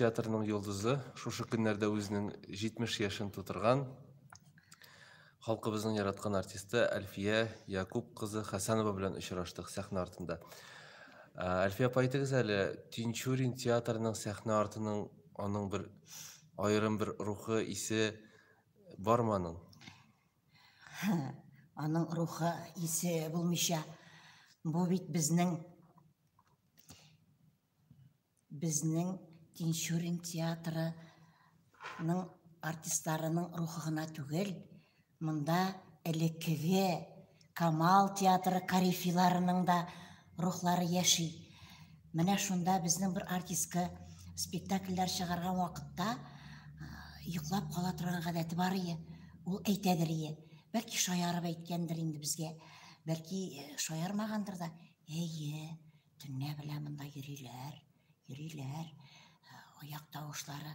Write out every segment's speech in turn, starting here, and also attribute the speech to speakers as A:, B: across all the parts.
A: Театрның йолдызы шушы көннәрдә үзенең 70 яшен тутырган халкыбызның яраткан артисты Әлфия Якуб кызы Хәсәнова белән очраштык сәхнә артында. Әлфия апа, әйтегез әле, Тинчурин театрының сәхнә артының аның бер аерым бер рухы, исе бармы аның?
B: Аның рухы, исе булмыйча, бу бит безнең Безнең Тинчурин театрының артистларының рухы гына түгел, монда элеккеге Камал театры корифейларының да рухлары яши. Менә шунда безнең бер артистка спектакльләр чыгарган вакытта йоклап кала торган гадәте бар ие. Ул әйтәдер ие. Бәлки шаярып әйткәндер инде безгә. Бәлки шаярмагандыр да. Әйе, Төнлә белән монда йөриләр, йөриләр. Аяк тавышлары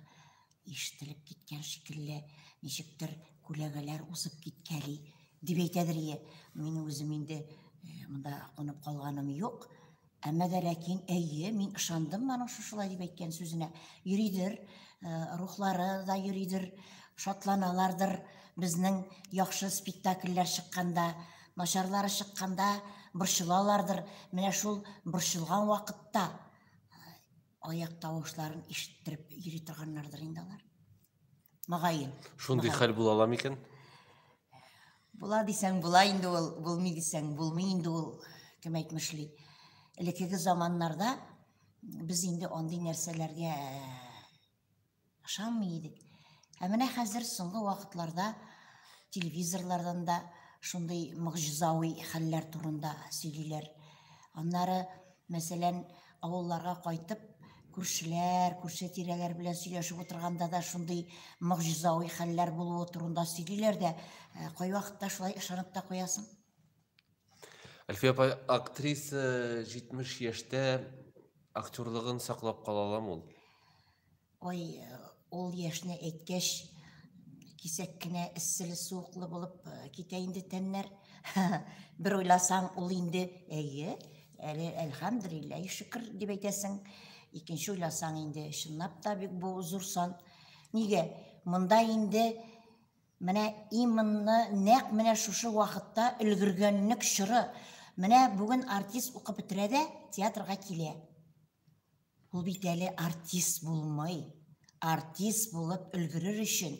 B: ишетелеп киткән шикелле, ничектер күләгәләр узып киткәли, дип әйтәдер ие. Мин үзем инде монда кунып калганым юк. Әмма дә ләкин, әйе, мин ышандым аның шушылай дип әйткән сүзенә. Йөридер, рухлары да йөридер, шатланалардыр безнең яхшы спектакльләр чыкканда. Начарлары чыкканда борчылалардыр. Менә шул борчылган вакытта аяк тавышларын ишеттереп йөри торганнардыр инде алар. Мөгаен.
A: Шундый хәл була ала микән?
B: Була дисәң, була инде ул, булмый дисәң, булмый инде ул, кем әйтмешли. Элеккеге заманнарда без инде андый нәрсәләргә Ышанмый идек. Ә менә хәзер соңгы вакытларда телевизорлардан да шундый могҗизави хәлләр турында сөйлиләр. Аннары, мәсәлән, авылларга кайтып, күршеләр, күрше-тирәләр белән сөйләшеп утырганда да шундый могҗизави хәлләр булуы турында сөйлиләр дә, кайвакытта шулай ышанып та куясың.
A: Әлфия апа, актриса 70 яшьтә актерлыгын саклап кала аламы ул?
B: Ой, ул яшьне әйткәч, кисәк кенә эсселе-суыклы булып э, китә инде тәннәр. Бер уйласаң, ул инде, әйе, әле әлхәмдүлилләһ, шөкер дип әйтәсең. Икенче уйласаң инде, чынлап та бик бу зур сан. Нигә? Монда инде менә именно нәкъ менә шушы вакытта өлгергәнлек чоры. Менә бүген артист укып бетерә дә театрга килә. Ул бит әле артист булмый. Артист булып өлгерер өчен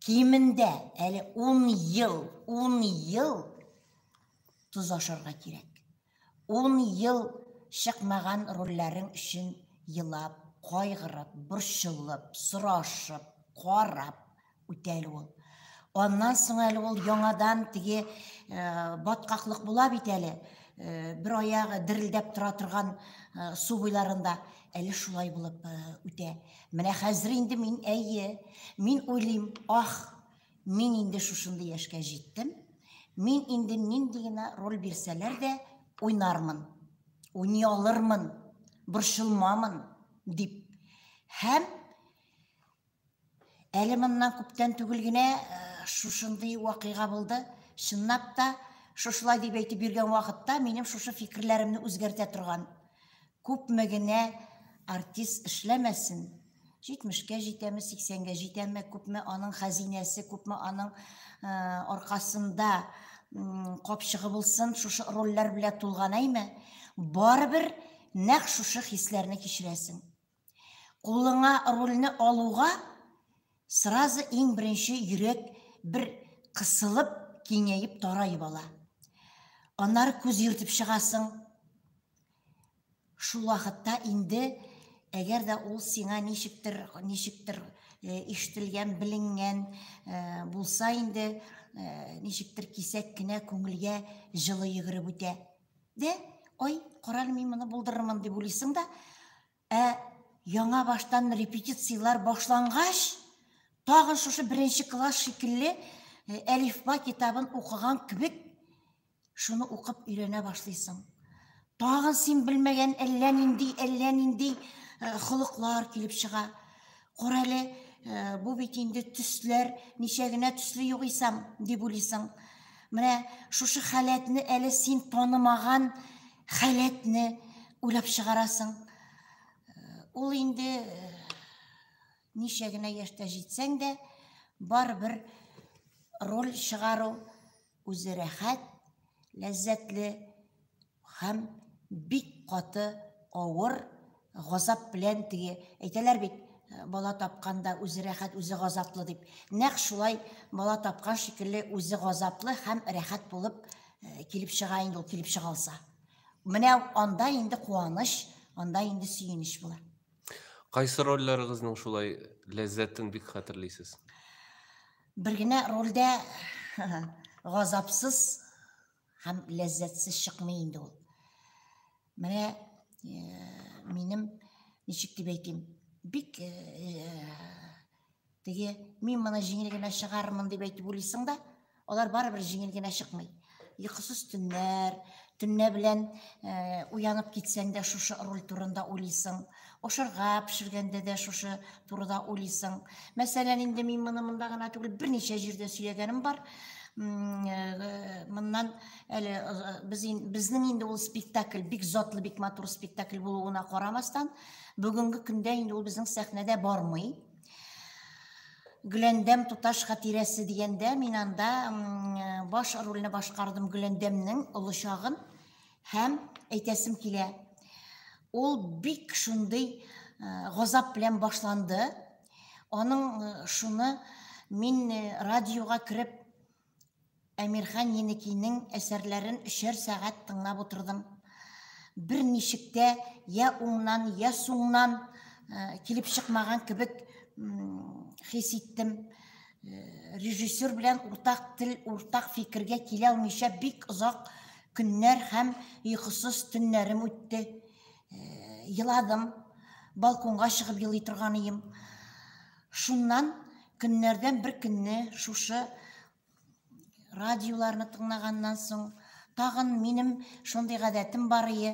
B: кимендә әле 10 ел, 10 ел тоз ашарга кирәк. 10 ел чыкмаган рольләрең өчен елап, кайгырып, борчылып, сорашып, карап үтә әле ул. Аннан соң әле ул яңадан теге э, баткаклык була бит әле. Э, бер аягы дерелдәп тора торган э, су буйларында әле шулай булып үтә. Менә хәзер инде мин әйе, мин уйлыйм, ах, мин инде шушындый яшькә җиттем. Мин инде нинди генә роль бирсәләр дә уйнармын. Уйный алырмын, борчылмамын дип. Һәм Әле моннан күптән түгел генә э, шушындый вакыйга булды. Чынлап та, шушылай дип әйтеп йөргән вакытта минем шушы фикерләремне үзгәртә торган. Күпме генә артист эшләмәсен, 70-кә җитәме, 80-гә җитәме, күпме аның хәзинәсе, күпме аның э, аркасында капчыгы булсын, шушы рольләр белән тулган әйме, барыбер нәкъ шушы хисләрне кичерәсең. Кулыңа рульне алуга, сразу иң беренче йөрәк бер кысылып, киңәеп, тараеп ала. Аннары күз йөртеп чыгасың. Шул вакытта инде, әгәр дә ул сиңа ничектер, ничектер э, ишетелгән, беленгән э, булса инде, э, ничектер кисәк кенә күңелгә җылы йөгереп үтә. Дә, ай, карале, мин моны булдырырмын дип уйлыйсың да, ә яңа баштан репетицияләр башлангач, тагын шушы беренче класс шикелле э, әлифба китабын укыган кебек, шуны укып өйрәнә башлыйсың. Тагын син белмәгән әллә нинди, әллә нинди э, холыклар килеп чыга. Карале, э, бу бит инде төсләр, ничә генә төсле югыйсам, дип уйлыйсың. Менә шушы халәтне әле син танымаган халәтне уйлап чыгарасың. Э, ул инде э, Ничә генә яшьтә җитсәң дә, барыбер роль чыгару үзе рәхәт, ләззәтле һәм бик каты авыр газап белән теге әйтәләр бит, бала тапканда үзе рәхәт, үзе газаплы дип. Нәкъ шулай бала тапкан шикелле үзе газаплы һәм рәхәт булып килеп чыга инде ул килеп чыга алса. Менә анда инде куаныч, анда инде сөенеч була.
A: Кайсы рольләрегезнең шулай ләззәтен бик хәтерлисез?
B: Бер генә рольдә газапсыз һәм ләззәтсез чыкмый инде ул. Менә минем ничек дип әйтим, бик теге мин моны җиңел генә чыгармын дип әйтеп уйлыйсың да, алар барыбер җиңел генә чыкмый. Йокысыз төннәр, төнлә белән уянып китсәң дә шушы роль турында уйлыйсың. Ашарга пешергәндә дә шушы турыда уйлыйсың. Мәсәлән, инде мин моны монда гына түгел, берничә җирдә сөйләгәнем бар. Моннан әле без безнең инде ул спектакль бик затлы, бик матур спектакль булуына карамастан, бүгенге көндә инде ул безнең сәхнәдә бармый. Гөләндәм туташ хатирәсе дигәндә мин анда баш рольне башкардым Гөләндәмнең олы чагын һәм әйтәсем килә. Ул бик шундый газап белән башланды. Аның шуны мин радиога кереп Әмирхан Еникинең әсәрләрен өчәр сәгать тыңлап утырдым. Бер ничек тә я уңнан, я суңнан килеп чыкмаган кебек хис иттем. Режиссер белән уртак тел, уртак фикергә килә алмыйча бик озак көннәр һәм йокысыз төннәрем үтте. Еладым, балконга чыгып елый торган идем. Шуннан көннәрдән бер көнне шушы радиоларны тыңлаганнан соң, тагын минем шундый гадәтем бар ие.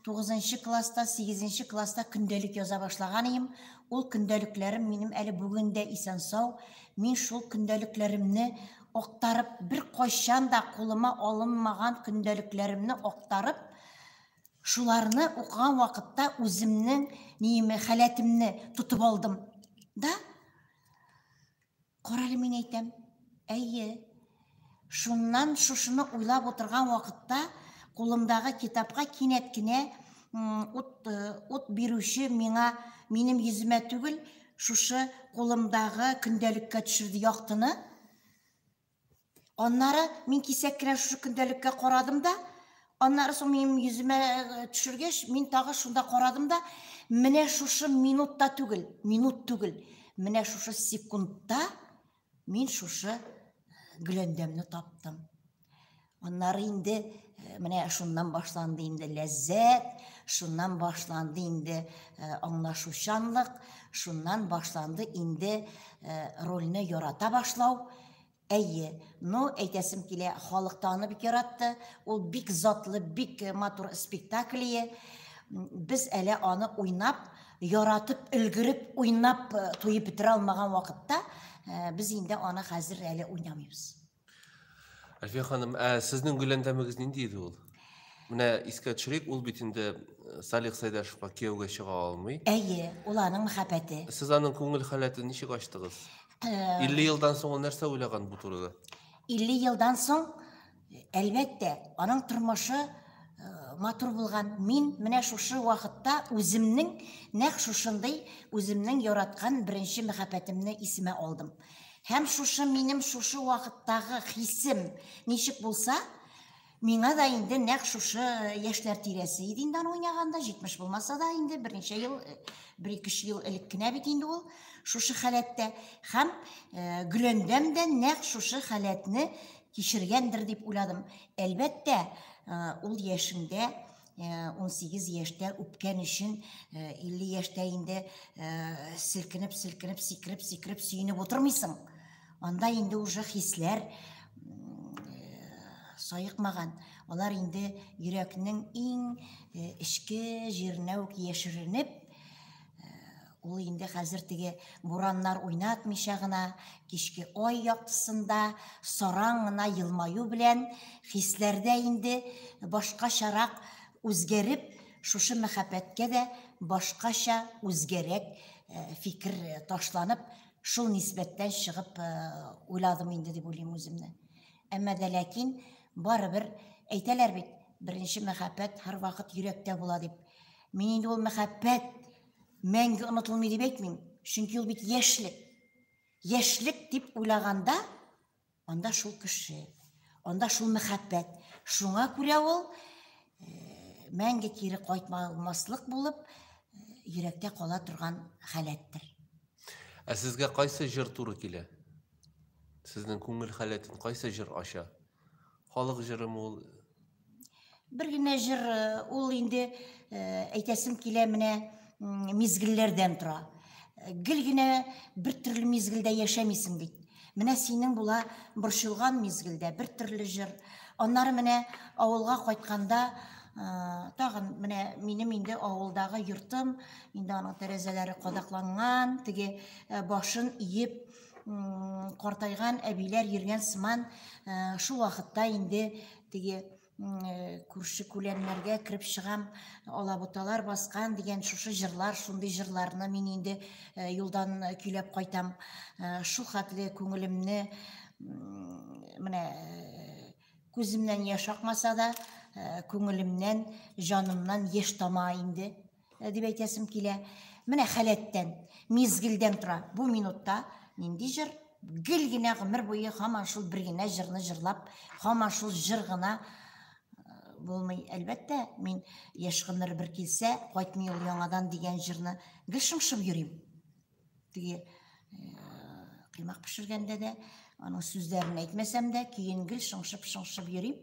B: 9 класста, 8 класста көндәлек яза башлаган идем. Ул көндәлекләрем минем әле бүген дә исән-сау. Мин шул көндәлекләремне актарып, бер кайчан да кулыма алынмаган көндәлекләремне актарып, шуларны укыган вакытта үземнең ниеме, халәтемне тотып алдым. Да? Карале, мин әйтәм. Әйе. Шуннан шушыны уйлап утырган вакытта кулымдагы китапка кинәт кенә ут, ут бирүче миңа минем йөземә түгел, шушы кулымдагы көндәлеккә төшерде яктыны. Аннары мин кисәк кенә шушы көндәлеккә карадым да, аннары соң минем йөземә төшергәч, мин тагы шунда карадым да, менә шушы минутта түгел, минут түгел, менә шушы секундта мин шушы Гөләндәмне таптым. Аннары инде менә шуннан башланды инде ләззәт, шуннан башланды инде аңлашучанлык, шуннан башланды инде рольне ярата башлау. Әйе, ну, әйтәсем килә, халык та аны бик яратты. Ул бик затлы, бик матур спектакль. Без әле аны уйнап, яратып, өлгереп, уйнап туеп бетерә алмаган вакытта, без инде аны хәзер әле уйнамыйбыз.
A: Әлфия ханым, ә сезнең Гөләндәмегез нинди иде ул? Менә искә төшерик, ул бит инде Салих Сәйдәшевка кияүгә чыга алмый.
B: Әйе, ул аның мәхәббәте.
A: Сез аның күңел халәтен ничек ачтыгыз? 50 елдан соң ул нәрсә уйлаган бу турыда?
B: 50 елдан соң, әлбәттә, аның тормышы матур булган. Мин менә шушы вакытта үземнең нәкъ шушындый үземнең яраткан беренче мәхәббәтемне исемә алдым. Һәм шушы минем шушы вакыттагы хисем ничек булса, миңа да инде нәкъ шушы яшьләр тирәсе иде инде аны уйнаганда, 70 булмаса да инде берничә ел, бер ике ел элек кенә бит инде ул шушы халәттә. Һәм Гөләндәм дә нәкъ шушы халәтне кичергәндер дип уйладым. Әлбәттә, ул яшендә 18 яшьтә үпкән өчен 50 яшьтә инде селкенеп, селкенеп, сикереп, сикереп сөенеп утырмыйсың. Анда инде уже хисләр саекмаган. Алар инде йөрәкнең иң эчке җиренә үк яшеренеп, ул инде хәзер теге бураннар уйнатмыйча гына, кичке ай яктысында сараң гына елмаю белән хисләрдә инде башкачарак үзгәреп, шушы мәхәббәткә дә башкача үзгәрәк фикер ташланып, шул нисбәттән чыгып уйладым инде дип уйлыйм үземне. Әмма дә ләкин барыбер әйтәләр бит, беренче мәхәббәт һәрвакыт йөрәктә була дип. Мин инде ул мәхәббәт мәңге онытылмый дип әйтмим, чөнки ул бит яшьлек. Яшьлек дип уйлаганда, анда шул кеше, анда шул мәхәббәт. Шуңа күрә ул мәңге кире кайтмаслык булып, йөрәктә кала торган халәттер.
A: Ә сезгә кайсы җыр туры килә? Сезнең күңел халәтен кайсы җыр ача? Халык җырымы ул?
B: Бер генә җыр ул инде әйтәсем килә менә мизгелләрдән тора. Гел генә бер төрле мизгелдә яшәмисең бит. Менә синең була борчылган мизгелдә бер төрле җыр. Аннары менә авылга кайтканда тагын менә минем инде авылдагы йортым, инде аның тәрәзәләре кадакланган, теге башын иеп картайган әбиләр йөргән сыман, шул вакытта инде теге күрше күләннәргә кереп чыгам, алабуталар баскан дигән шушы җырлар, шундый җырларны мин инде юлдан көйләп кайтам. Шул хәтле күңелемне менә күземнән яшь акмаса да, күңелемнән, җанымнан яшь тама инде дип әйтәсем килә. Менә халәттән, мизгелдән тора. Бу минутта нинди җыр? Гел генә гомер буе һаман шул бер генә җырны җырлап, һаман шул җыр гына булмый. Әлбәттә, мин яшь гомер бер килсә, кайтмый ул яңадан дигән җырны гел шыңшып йөрим. Теге коймак пешергәндә дә, аның сүзләрен әйтмәсәм дә, көен гел шыңшып-шыңшып йөрим.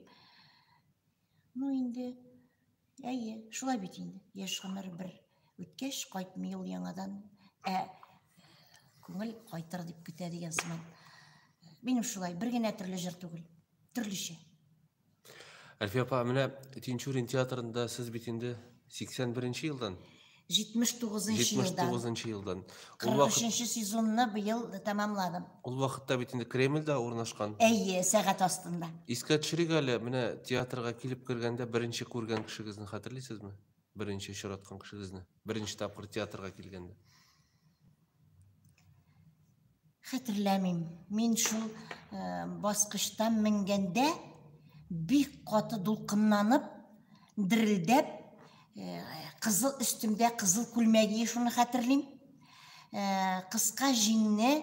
B: Ну инде, әйе, шулай бит инде. Яшь гомер бер үткәч, кайтмый ул яңадан. Ә күңел кайтыр дип көтә дигән сыман. Минем шулай, бер генә төрле җыр түгел, төрлечә.
A: Әлфия апа, менә Тинчурин театрында сез бит инде 81 елдан.
B: 79 елдан.
A: 79 елдан.
B: Ул вакыт 43 сезонны быел тәмамладым.
A: Ул вакытта бит инде Кремльдә урнашкан.
B: Әйе, сәгать астында.
A: Искә төшерик әле, менә театрга килеп кергәндә беренче күргән кешегезне хәтерлисезме? Беренче очраткан кешегезне, беренче тапкыр театрга килгәндә.
B: Хәтерләмим. Мин шул баскычтан менгәндә бик каты дулкынланып, дерелдәп, кызыл өстемдә кызыл күлмәге, шуны хәтерлим. Кыска җиңне,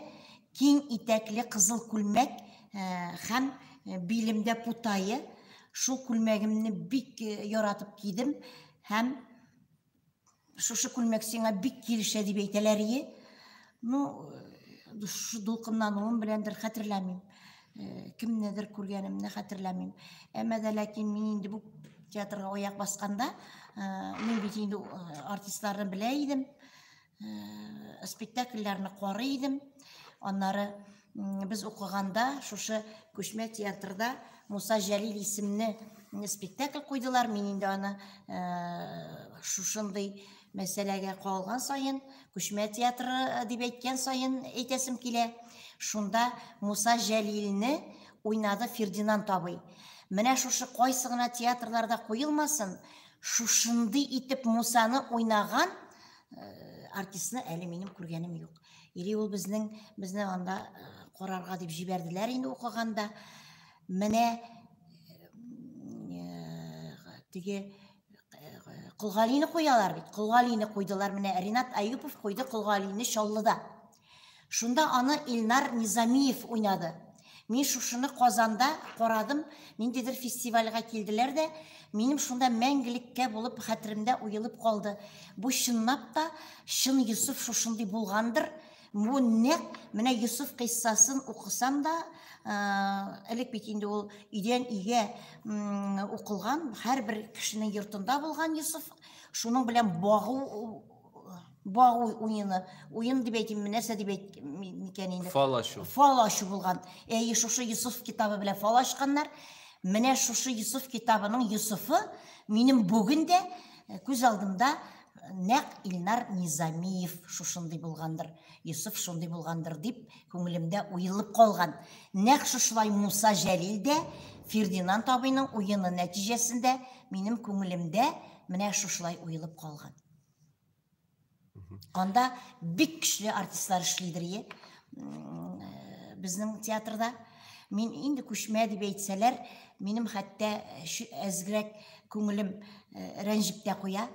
B: киң итәкле кызыл күлмәк һәм билемдә путае. Шул күлмәгемне бик яратып кидем һәм шушы күлмәк сиңа бик килешә дип әйтәләр ие. Ну, шушы дулкынлануым беләндер хәтерләмим. Кемнедер күргәнемне хәтерләмим. Әмма дә ләкин мин инде бу театрга аяк басканда, мин бит инде артистларны белә идем, спектакльләрне карый идем. Аннары без укыганда шушы күчмә театрда Муса Җәлил исемле спектакль куйдылар. Мин инде аны шушындый мәсьәләгә калган саен, күчмә театры дип әйткән саен әйтәсем килә. Шунда Муса Җәлилне уйнады Фердинанд абый. Менә шушы кайсы гына театрларда куелмасын, шушындый итеп Мусаны уйнаган артистны әле минем күргәнем юк. Или ул безне анда карарга дип җибәрделәр инде укыганда. Менә теге Колгалине куялар бит. Колгалине куйдылар. Менә Ринат Аюпов куйды Колгалине Чаллыда. Шунда аны Илнар Низамиев уйнады. Мин шушыны Казанда карадым, ниндидер фестивальгә килделәр дә, минем шунда мәңгелеккә булып хәтеремдә уелып калды. Бу чынлап та чын Йосыф шушындый булгандыр. Бу нәкъ менә Йосыф кыйссасын укысам да, элек бит инде ул өйдән өйгә укылган, һәрбер кешенең йортында булган Йосыф, шуның белән багу уены, уен дип әйтим, нәрсә дип әйтим икән инде?
A: Фал ачу.
B: Фал ачу булган. Әйе, шушы Йосыф китабы белән фал ачканнар. Менә шушы Йосыф китабының Йосыфы минем бүген дә күз алдымда нәкъ Илнар Низамиев шушындый булгандыр, Йосыф шундый булгандыр дип күңелемдә уелып калган. Нәкъ шушылай Муса Җәлил дә Фердинанд абыйның уены нәтиҗәсендә минем күңелемдә менә шушылай уелып калган. Анда бик көчле артистлар эшлидер е. Безнең театрда. Мин инде күчмә дип әйтсәләр, минем хәтта әзрәк күңелем рәнҗеп тә куя.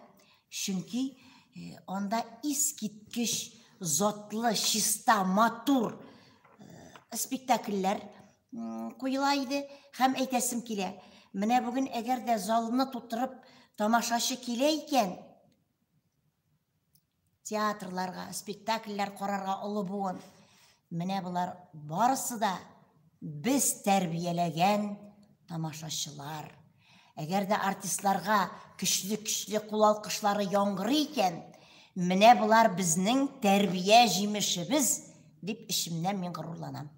B: Чөнки анда искиткеч затлы, чиста, матур спектакльләр куела иде. Һәм әйтәсем килә, менә бүген әгәр дә залны тутырып тамашачы килә икән, театрларга, спектакльләр карарга олы буын, менә болар барысы да без тәрбияләгән тамашачылар. Әгәр дә артистларга көчле-көчле кул алкышлары яңгырый икән, менә болар безнең тәрбия җимешебез дип эчемнән мин горурланам.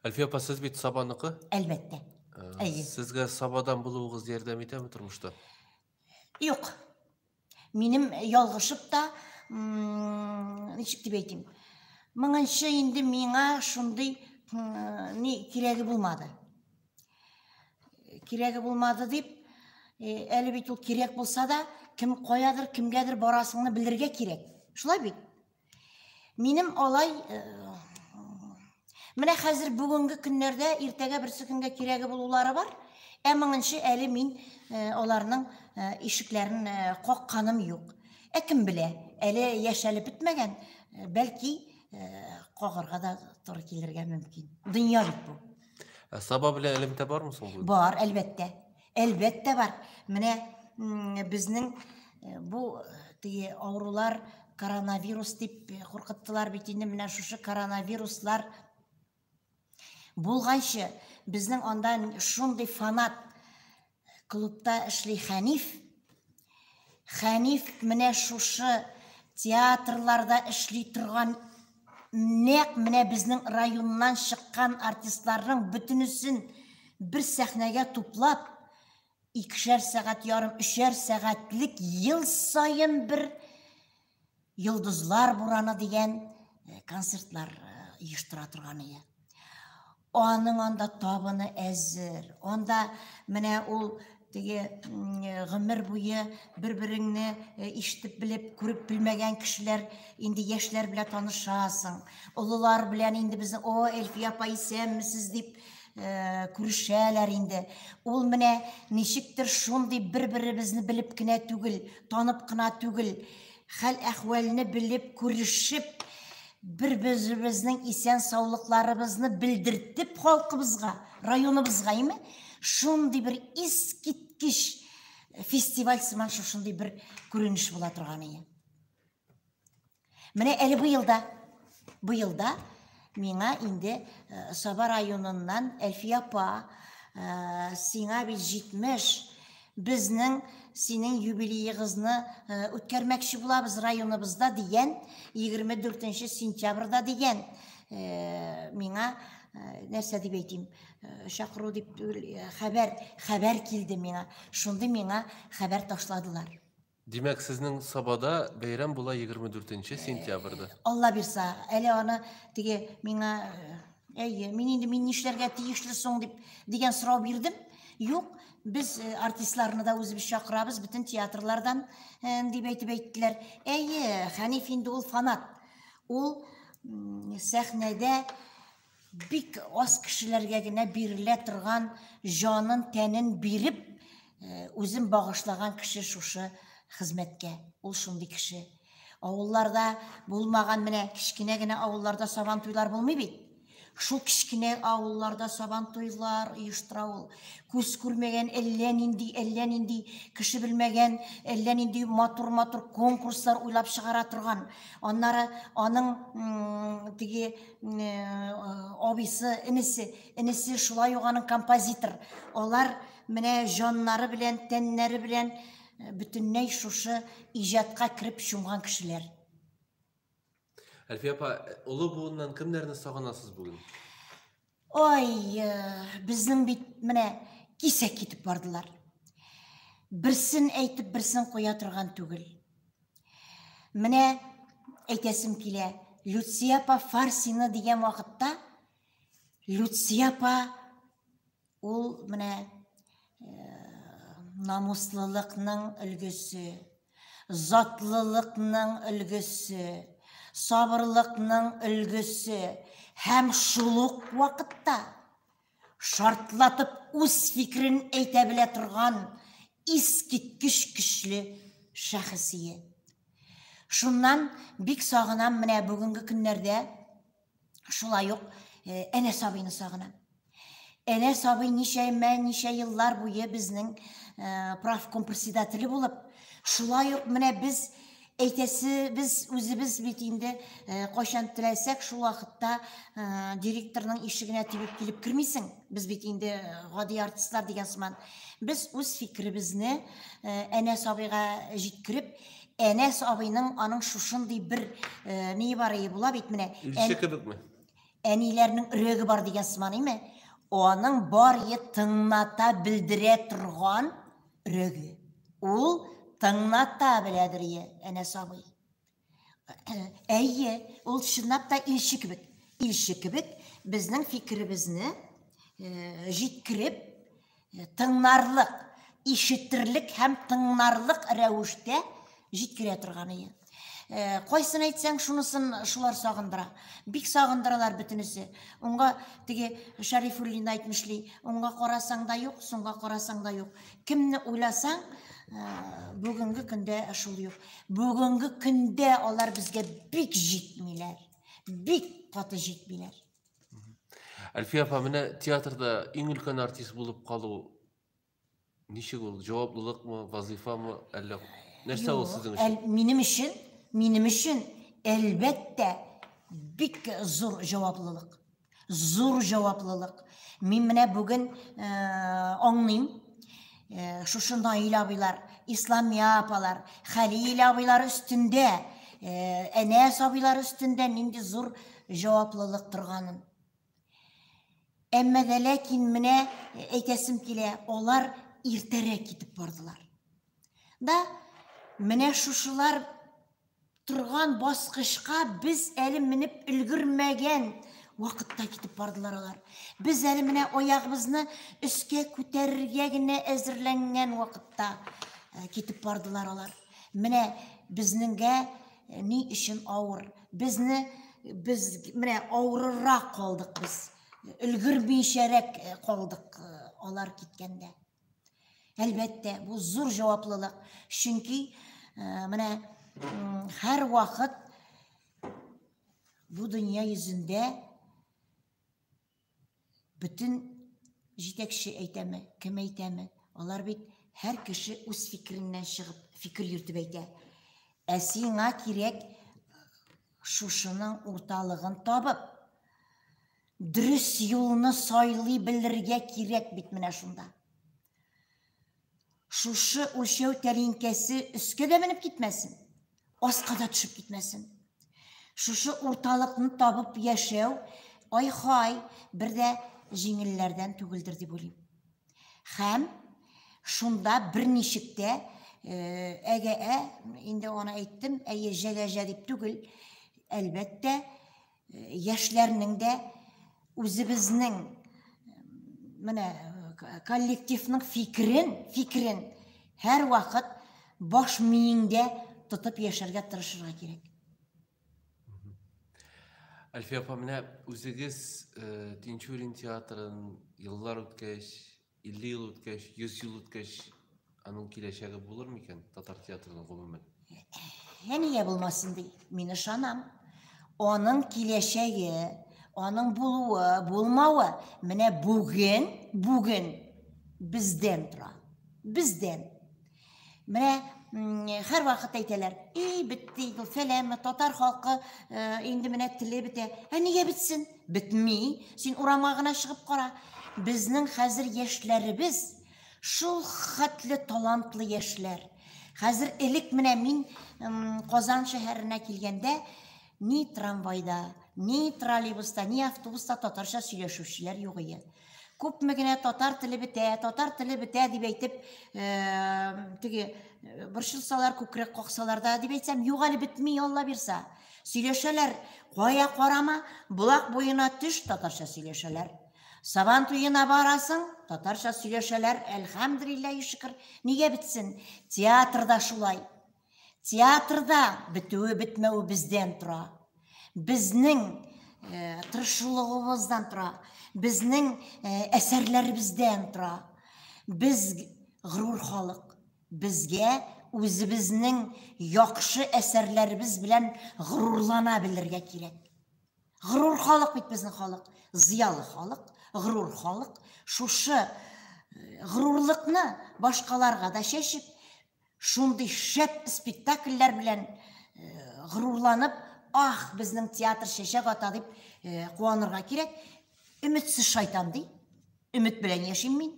A: Әлфия апа, сез бит Сабаныкы?
B: Әлбәттә.
A: Әйе. Сезгә Сабадан булуыгыз ярдәм итәме тормышта?
B: Юк. Минем ялгышып та, ничек дип әйтим, моңынчы инде миңа шундый ни кирәге булмады. Кирәге булмады дип, әле бит ул кирәк булса да, кем каядыр, кемгәдер барасыңны белергә кирәк. Шулай бит? Минем алай менә хәзер бүгенге көннәрдә иртәгә берсе көнгә кирәге булулары бар. Ә моңынчы әле мин аларның ишекләрен какканым юк. Ә кем белә, әле яшәлеп бетмәгән, бәлки кагарга да туры килергә мөмкин. Дөнья бит бу.
A: Ә Саба белән элемтә бармы соң
B: бүген? Бар, әлбәттә. Әлбәттә бар. Менә безнең бу теге авырулар коронавирус дип куркыттылар бит инде, менә шушы коронавируслар булганчы безнең анда шундый фанат клубта эшли Хәниф. Хәниф менә шушы театрларда эшли торган нәкъ менә безнең районнан чыккан артистларның бөтенесен бер сәхнәгә туплап, икешәр сәгать ярым, өчәр сәгатьлек ел саен бер Йолдызлар бураны дигән концертлар оештыра торган иде. Аның анда табыны әзер. Анда менә ул теге гомер буе бер-береңне ишетеп белеп, күреп белмәгән кешеләр, инде яшьләр белән танышасың. Олылар белән инде безнең, о, Әлфия апа, исәнмесез дип күрешәләр инде. Ул менә ничектер шундый бер-беребезне белеп кенә түгел, танып кына түгел, хәл-әхвәлне белеп, күрешеп, бер-беребезнең исән саулыкларыбызны белдертеп халкыбызга, районыбызга, име? Шундый бер искиткеч фестиваль сыман шушындый бер күренеш була торган иде. Менә әле быел да, быел да миңа инде Саба районыннан Әлфия апа, сиңа бит 70, безнең синең юбилеегызны үткәрмәкче булабыз районыбызда дигән, 24 сентябрьдә дигән, миңа нәрсә дип әйтим, чакыру дип түгел, хәбәр, хәбәр килде миңа. Шундый миңа хәбәр ташладылар.
A: Димәк, сезнең Сабада бәйрәм була 24 сентябрьдә.
B: Алла бирса, әле аны теге миңа, әйе, мин инде мин нишләргә тиешле соң дип дигән сорау бирдем. Юк, без артистларны да үзебез чакырабыз, бөтен театрлардан дип әйтеп әйттеләр. Әйе, Хәниф инде ул фанат. Ул сәхнәдә бик аз кешеләргә генә бирелә торган җанын, тәнен биреп, үзен багышлаган кеше шушы хезмәткә. Ул шундый кеше. Авылларда булмаган менә кечкенә генә авылларда сабан туйлар булмый бит. Шул кечкенә авылларда сабан туйлар оештыра ул. Күз күрмәгән әллә нинди, әллә нинди кеше белмәгән, әллә нинди матур-матур конкурслар уйлап чыгара торган. Аннары аның теге абыйсы, энесе, энесе шулай ук аның композитор. Алар менә җаннары белән, тәннәре белән бөтенләй шушы иҗатка кереп чумган кешеләр.
A: Әлфия апа, олы буыннан кемнәрне сагынасыз бүген?
B: Ой, безнең бит менә кисәк китеп бардылар. Берсен әйтеп, берсен куя торган түгел. Менә әйтәсем килә, Люция апа Фарсина дигән вакытта, Люция апа ул менә намуслылыкның өлгесе, Затлылыкның өлгесе, сабырлыкның өлгесе һәм шул ук вакытта шартлатып үз фикерен әйтә белә торган искиткеч көчле шәхесие. Шуннан бик сагынам менә бүгенге көннәрдә шулай ук Әнәс абыйны сагынам. Әнәс абый ничәмә ничә еллар буе безнең правком председателе булып, шулай ук менә без әйтәсе, без үзебез бит инде кайчан теләсәк, шул вакытта директорның ишегенә тибеп килеп кермисең. Без бит инде гади артистлар дигән сыман. Без үз фикеребезне Әнәс абыйга җиткереп, Әнәс абыйның аның шушындый бер ние бар була бит менә.
A: Илче кебекме?
B: Әниләрнең өрәге бар дигән сыман име? Аның бар е тыңната белдерә торган өрәге. Ул тыңната беләдер е, Әнәс абый. Әйе, ул чынлап та илче кебек. Илче кебек безнең фикеребезне җиткереп, тыңнарлык, ишетерлек һәм тыңнарлык рәвештә җиткерә торган ие. Кайсын әйтсәң, шунысын шулар сагындыра. Бик сагындыралар бөтенесе. Уңга теге Шәрифуллин әйтмешли, уңга карасаң да юк, соңга карасаң да юк. Кемне уйласаң, бүгенге көндә шул юк. Бүгенге көндә алар безгә бик җитмиләр. Бик каты җитмиләр.
A: Әлфия апа, менә театрда иң өлкән артист булып калу ничек ул? Җаваплылыкмы, вазыйфамы, әллә нәрсә ул сезнең өчен?
B: Минем өчен, минем өчен әлбәттә бик зур җаваплылык. Зур җаваплылык. Мин менә бүген аңлыйм, шушы Наил абыйлар, Исламия апалар, Хәлил абыйлар өстендә, Әнәс абыйлар өстендә нинди зур җаваплылык торганын. Әмма дә ләкин менә әйтәсем килә, алар иртәрәк китеп бардылар. Да, менә шушылар торган баскычка без әле менеп өлгермәгән вакытта китеп бардылар алар. Без әле менә аягыбызны өскә күтәрергә генә әзерләнгән вакытта китеп бардылар алар. Менә безнеңгә ни өчен авыр? Безне без менә авырырак калдык без. Өлгермичәрәк калдык алар киткәндә. Әлбәттә, бу зур җаваплылык. Чөнки менә һәр вакыт бу дөнья йөзендә бөтен җитәкче әйтәме, кем әйтәме, алар бит һәр кеше үз фикереннән чыгып фикер йөртеп әйтә. Ә сиңа кирәк шушының урталыгын табып, дөрес юлны сайлый белергә кирәк бит менә шунда. Шушы үлчәү тәлинкәсе өскә дә менеп китмәсен, аска да төшеп китмәсен. Шушы урталыкны табып яшәү, ай-хай, бер дә җиңелләрдән түгелдер дип уйлыйм. Һәм шунда берничек тә әгә-ә, инде аны әйттем, әйе, җәгә-җә дип түгел, әлбәттә, яшьләрнең дә үзебезнең менә коллективның фикерен, фикерен һәрвакыт баш миеңдә тотып яшәргә тырышырга кирәк.
A: Әлфия апа, менә үзегез Тинчурин театрын еллар үткәч, 50 ел үткәч, 100 ел үткәч, аның киләчәге булыр микән татар театрының гомумән?
B: Ә нигә булмасын ди? Мин ышанам. Аның киләчәге, аның булуы, булмавы менә бүген, бүген бездән тора. Бездән. Менә һәрвакыт әйтәләр, "И, бетте инде ул фәләнме, татар халкы инде менә теле бетә." Ә нигә бетсен? Бетми. Син урамга гына чыгып кара. Безнең хәзер яшьләребез шул хәтле талантлы яшьләр. Хәзер элек менә мин Казан шәһәренә килгәндә ни трамвайда, ни троллейбуста, ни автобуста татарча сөйләшүчеләр юк иде. Күпме генә татар теле бетә, татар теле бетә дип әйтеп, теге борчылсалар, күкрәк каксалар да дип әйтсәм, юк әле бетми, Алла бирса. Сөйләшәләр, кая карама, Болак буена төш, татарча сөйләшәләр. Сабан туена барасың, татарча сөйләшәләр, әлхәмдүлилләһи шөкер. Нигә бетсен? Театрда шулай. Театрда бетүе бетмәве бездән тора. Безнең тырышулыгыбыздан тора. Безнең әсәрләребездән тора. Без горур халык. Безгә үзебезнең яхшы әсәрләребез белән горурлана белергә кирәк. Горур халык бит безнең халык, зыялы халык, горур халык. Шушы горурлыкны башкаларга да чәчеп, шундый шәп спектакльләр белән горурланып, ах, безнең театр чәчәк ата дип куанырга кирәк. Өметсез шайтан ди. Өмет белән яшим мин.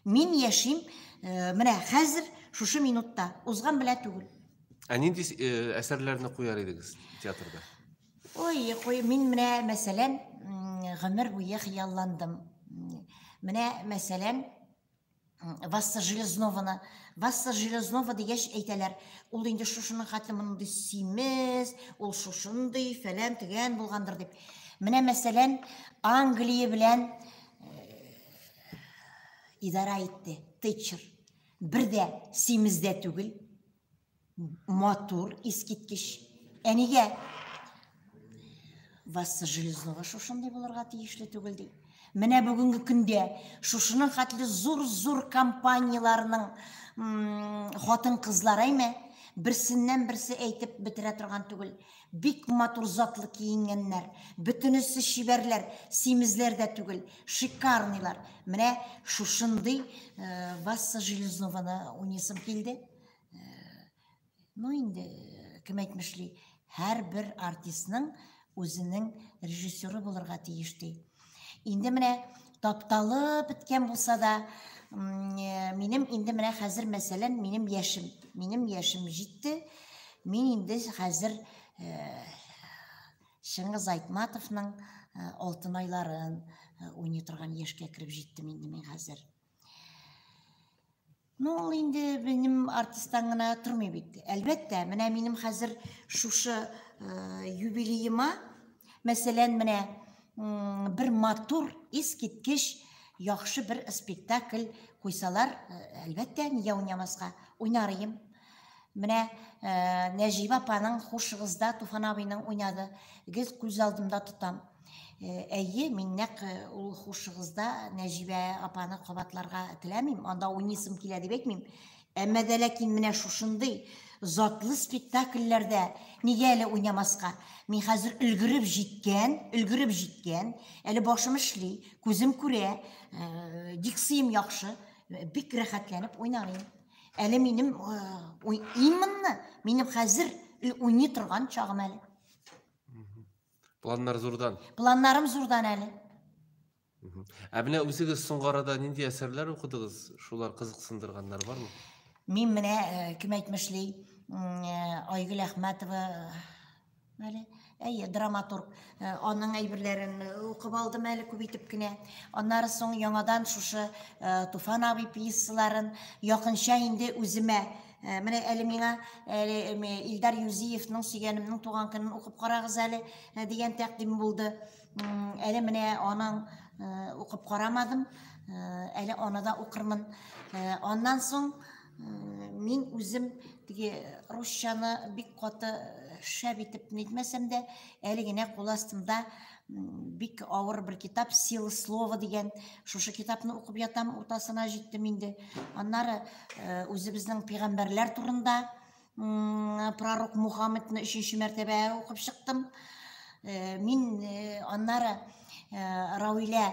B: Мин яшим менә хәзер шушы минутта, узган белә түгел.
A: Ә нинди әсәрләрне куяр идегез театрда?
B: Ой, куй, мин менә мәсәлән, гомер буе хыялландым. Менә мәсәлән, Васса Железнованы. Васса Железнова дигәч әйтәләр, ул инде шушының хәтле мондый симез, ул шушындый фәлән төгән булгандыр дип. Менә мәсәлән, Англия белән идара итте Тэтчер. Бер дә симез дә түгел, матур, искиткеч. Ә нигә Васса Железнова шушындый булырга тиешле түгел ди. Менә бүгенге көндә шушының хәтле зур-зур компанияләрнең хатын-кызлары әйме, берсеннән берсе әйтеп бетерә торган түгел. Бик матур затлы киенгәннәр, бөтенесе чибәрләр, симезләр дә түгел, шикарныйлар. Менә шушындый Васса Железнованы уйныйсым килде. Ну инде, кем әйтмешли, һәрбер артистның үзенең режиссеры булырга тиеш ди. Инде менә тапталып беткән булса да, минем инде менә хәзер, мәсәлән, минем яшем җитте. Мин инде хәзер Чыңгыз Айтматовның Алтын айларын уйный торган яшькә кереп җиттем инде мин хәзер. Ну, ул инде минем артисттан гына тормый бит. Әлбәттә, менә минем хәзер шушы юбилеема, мәсәлән, менә бер матур, искиткеч яхшы бер спектакль куйсалар, әлбәттә, нигә уйнамаска? Уйнар идем. Менә Нәҗибә апаның Хушыгызда Туфан абыйның уйнады. Гел күз алдымда тотам. Әйе, мин нәкъ ул Хушыгызда Нәҗибә апаны кабатларга теләмим, анда уйныйсым килә дип әйтмим. Әмма дә ләкин менә шушындый затлы спектакльләрдә нигә әле уйнамаска? Мин хәзер өлгереп җиткән, өлгереп җиткән, әле башым эшли, күзем күрә, дикциям яхшы, бик рәхәтләнеп уйнар идем. Әле минем именно минем хәзер уйный торган чагым әле.
A: Планнар зурдан.
B: Планнарым зурдан әле.
A: Ә менә үзегез соңгы арада нинди әсәрләр укыдыгыз? Шулар кызыксындырганнар бармы?
B: Мин менә, кем әйтмешли, Айгөл Әхмәтова әле, әйе, драматург, аның әйберләрен укып алдым әле күп итеп кенә. Аннары соң яңадан шушы Туфан абый пьесаларын якынча инде үземә. Менә әле миңа әле Илдар Юзиевның Сөйгәнемнең туган көнен укып карагыз әле дигән тәкъдим булды. Әле менә аның укып карамадым. Әле аны да укырмын. Аннан соң мин үзем теге русчаны бик каты шәп итеп нитмәсәм дә, әле генә кул астымда бик авыр бер китап «Сила слова» дигән шушы китапны укып ятам, уртасына җиттем инде. Аннары үзебезнең пәйгамбәрләр турында пророк Мухаммедны өченче мәртәбә укып чыктым. Мин аннары Равилә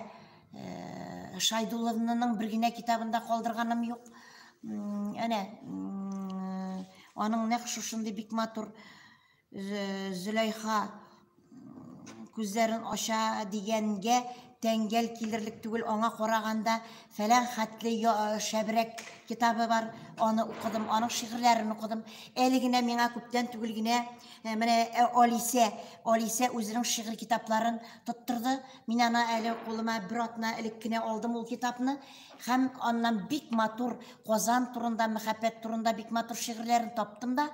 B: Шайдулловнаның бер генә китабын да калдырганым юк. Әнә, аның нәкъ шушындый бик матур Зөләйха күзләрен ача дигәнгә тәңгәл килерлек түгел, аңа караганда фәлән хәтле шәбрәк китабы бар, аны укыдым, аның шигырьләрен укыдым. Әле генә миңа күптән түгел генә менә Алисә үзенең шигырь китапларын тоттырды. Мин аны әле кулыма бер атна элек кенә алдым ул китапны һәм аннан бик матур Казан турында, мәхәббәт турында бик матур шигырьләрен таптым да,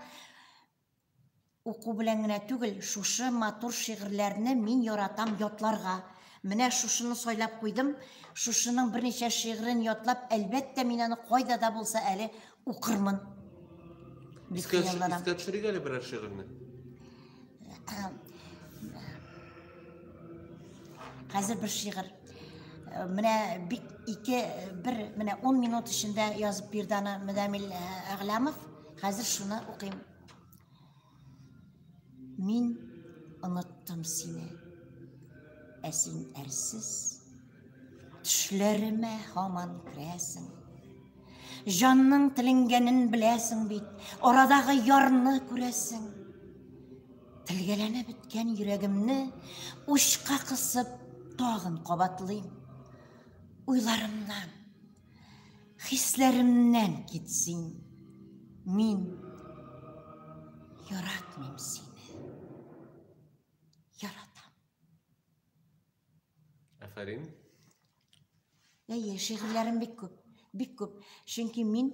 B: уку белән генә түгел, шушы матур шигырьләрне мин яратам ятларга. Менә шушыны сайлап куйдым. Шушының берничә шигырен ятлап, әлбәттә, мин аны кайда да булса әле укырмын. Бик
A: Искә
B: хыялланам.
A: Искә төшерик әле берәр шигырьне.
B: Хәзер бер шигырь. Менә бик ике, бер, менә 10 минут эчендә язып бирде аны Мөдәмил Әгъләмов. Хәзер шуны укыйм. Мин оныттым сине, ә син әрсез. Төшләремә һаман керәсең. Җанның теленгәнен беләсең бит, арадагы ярны күрәсең. Телгәләнеп беткән йөрәгемне учка кысып тагын кабатлыйм. Уйларымнан, хисләремнән кит син. Мин яратмыйм сине. Яратам.
A: Афәрин.
B: Әйе, шигырьләрем бик күп, бик күп. Чөнки мин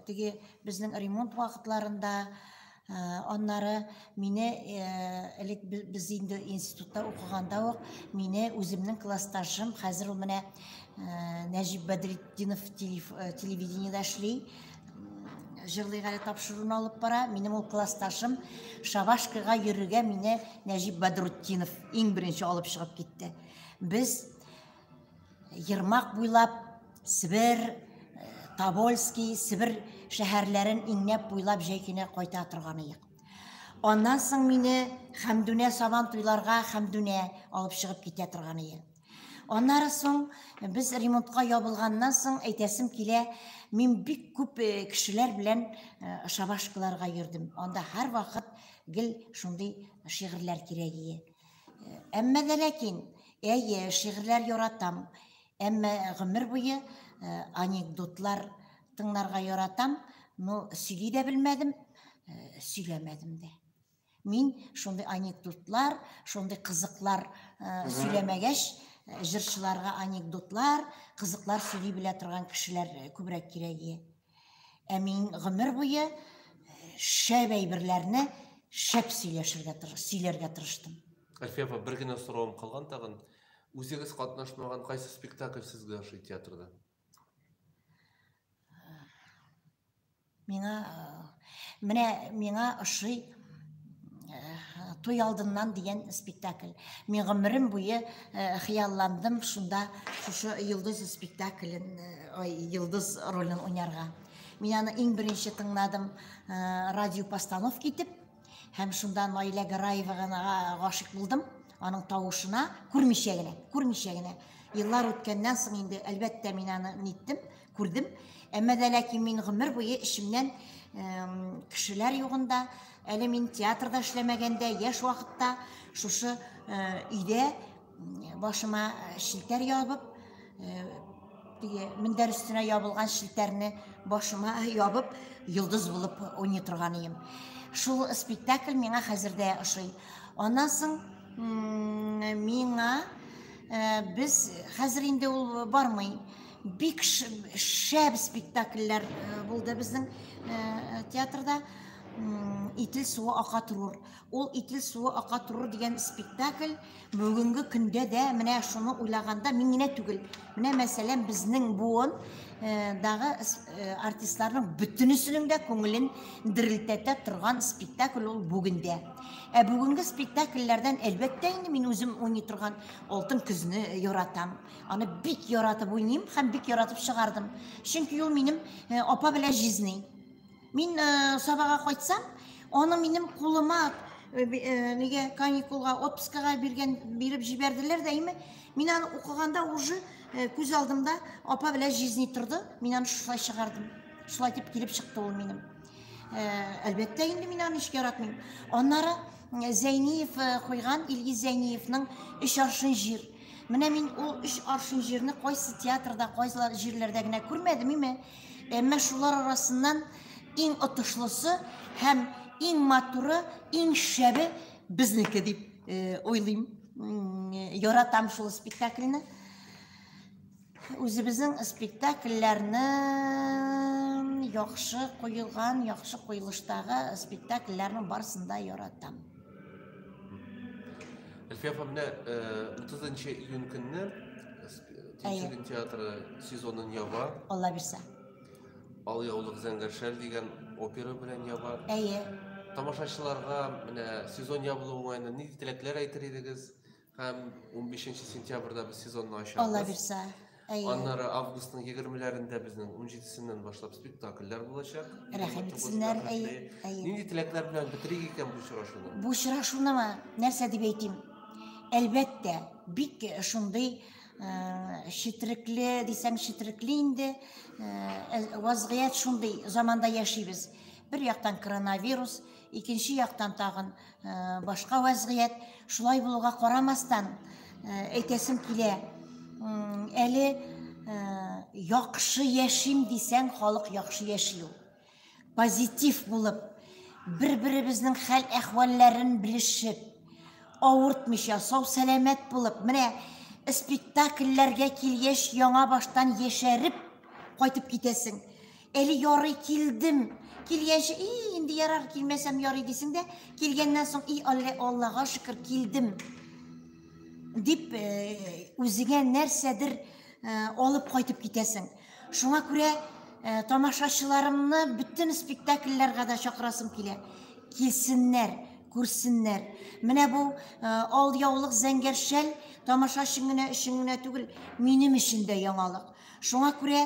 B: теге безнең ремонт вакытларында, аннары мине элек без инде институтта укыганда ук мине үземнең классташым, хәзер ул менә Нәҗип Бәдретдинов телевидениедә эшли, җырлыйк әле тапшыруны алып бара. Минем ул классташым шабашкага йөрергә мине Нәҗип Бәдрутдинов иң беренче алып чыгып китте. Без Ермак буйлап Себер, Тобольский, Себер шәһәрләрен иңнәп буйлап җәй көне кайта торган идек. Аннан соң мине Хәмдүнә сабан туйларга Хәмдүнә алып чыгып китә торган иде. Аннары соң без ремонтка ябылганнан соң әйтәсем килә, мин бик күп кешеләр белән шабашкаларга йөрдем. Анда һәрвакыт гел шундый шигырьләр кирәк иде. Әмма дә ләкин, әйе, шигырьләр яратам. Әмма гомер буе анекдотлар тыңларга яратам. Но сөйли дә белмәдем, сөйләмәдем дә. Мин шундый анекдотлар, шундый кызыклар сөйләмәгәч, җырчыларга анекдотлар, кызыклар сөйли белә торган кешеләр күбрәк кирәк иде. Ә мин гомер буе шәп әйберләрне шәп сөйләшергә сөйләргә тырыштым.
A: Әлфия апа, бер генә соравым калган тагын. Үзегез катнашмаган кайсы спектакль сезгә ошый театрда?
B: Миңа менә миңа ошый Туй алдыннан дигән спектакль. Мин гомерем буе хыялландым шунда шушы Йолдыз спектаклен, ой, Йолдыз ролен уйнарга. Мин аны иң беренче тыңладым радио постановка итеп һәм шунда Наилә Гараевага гашыйк булдым. Аның тавышына күрмичә генә, күрмичә генә. Еллар үткәннән соң инде, әлбәттә, мин аны ниттем, күрдем. Әмма дә ләкин мин гомер буе эчемнән кешеләр югында, әле мин театрда эшләмәгәндә, яшь вакытта шушы өйдә башыма челтәр ябып, теге мендәр өстенә ябылган челтәрне башыма ябып, йолдыз булып уйный торган идем. Шул спектакль миңа хәзер дә ошый. Аннан соң миңа без хәзер инде ул бармый. Бик шәп спектакльләр булды безнең театрда. Итил суы ака торур. Ул Итил суы ака торур дигән спектакль бүгенге көндә дә менә шуны уйлаганда мин генә түгел. Менә мәсәлән безнең буын дагы артистларның бөтенесенең дә күңелен дерелтәтә торган спектакль ул бүген дә. Ә бүгенге спектакльләрдән әлбәттә инде мин үзем уйный торган Алтын көзне яратам. Аны бик яратып уйныйм һәм бик яратып чыгардым. Чөнки ул минем апа белән җизни. Мин Сабага кайтсам, аны минем кулыма нигә каникулга, отпускага биргән, биреп җибәрделәр дә име. Мин аны укыганда уже күз алдымда апа белән җизни торды. Мин аны шулай чыгардым. Шулай дип килеп чыкты ул минем. Әлбәттә инде мин аны ничек яратмыйм. Аннары Зәйниев куйган Илгиз Зәйниевның Өч аршын җир. Менә мин ул өч аршын җирне кайсы театрда, кайсы җирләрдә генә күрмәдем име, әмма шулар арасыннан иң отышлысы һәм иң матуры, иң шәбе безнеке дип уйлыйм. Яратам шул спектакльне. Үзебезнең спектакльләрне яхшы куелган, яхшы куелыштагы спектакльләрнең барысын да яратам.
A: Әлфия апа, менә 30 июнь көнне Тинчурин театры сезонын яба.
B: Алла бирсә.
A: Ал яулык зәңгәр шәл дигән опера белән яба.
B: Әйе.
A: Тамашачыларга менә сезон ябылу уңаеннан нинди теләкләр әйтер идегез? Һәм 15 сентябрьдә без сезонны ачабыз.
B: Алла бирса. Әйе.
A: Аннары августның 20-ләрендә безнең 17-сеннән башлап спектакльләр булачак.
B: Рәхим итсеннәр, әйе, әйе.
A: Нинди теләкләр белән бетерик икән бу очрашуны?
B: Бу очрашунымы? Нәрсә дип әйтим? Әлбәттә, бик шундый четрекле дисәң четрекле инде вазгыять шундый заманда яшибез. Бер яктан коронавирус, икенче яктан тагын башка вазгыять. Шулай булуга карамастан, әйтәсем килә, әле яхшы яшим дисәң, халык яхшы яши ул. Позитив булып, бер-беребезнең хәл-әхвәлләрен белешеп, авыртмыйча, сау-сәламәт булып, менә спектакльләргә килгәч, яңа баштан яшәреп кайтып китәсең. Әле ярый килдем. Килгәнче, и, инде ярар, килмәсәм ярый дисең дә, килгәннән соң, и, Алла, Аллага шөкер, килдем. Дип, үзеңә нәрсәдер алып кайтып китәсең. Шуңа күрә тамашачыларымны бөтен спектакльләргә дә чакырасым килә. Килсеннәр, күрсеннәр. Менә бу ал яулык зәңгәр шәл тамашачы генә өчен генә түгел, минем өчен дә яңалык. Шуңа күрә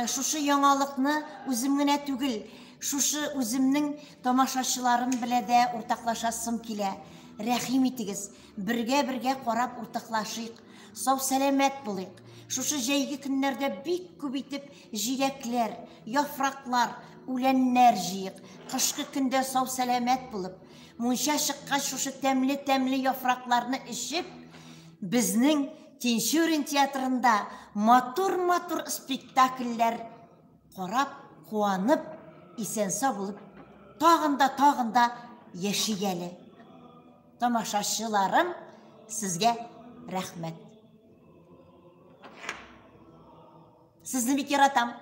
B: шушы яңалыкны үзем генә түгел, шушы үземнең тамашачыларым белән дә уртаклашасым килә. Рәхим итегез, бергә-бергә карап уртаклашыйк. Сау-сәламәт булыйк. Шушы җәйге көннәрдә бик күп итеп җиләкләр, яфраклар, үләннәр җыйык. Кышкы көндә сау-сәламәт булып, мунча чыккач шушы тәмле-тәмле яфракларны эчеп, безнең Тинчурин театрында матур-матур спектакльләр карап, куанып, исән-сау булып, тагын да, тагын да яшик әле. Тамашачыларым, сезгә рәхмәт. Сезне бик яратам.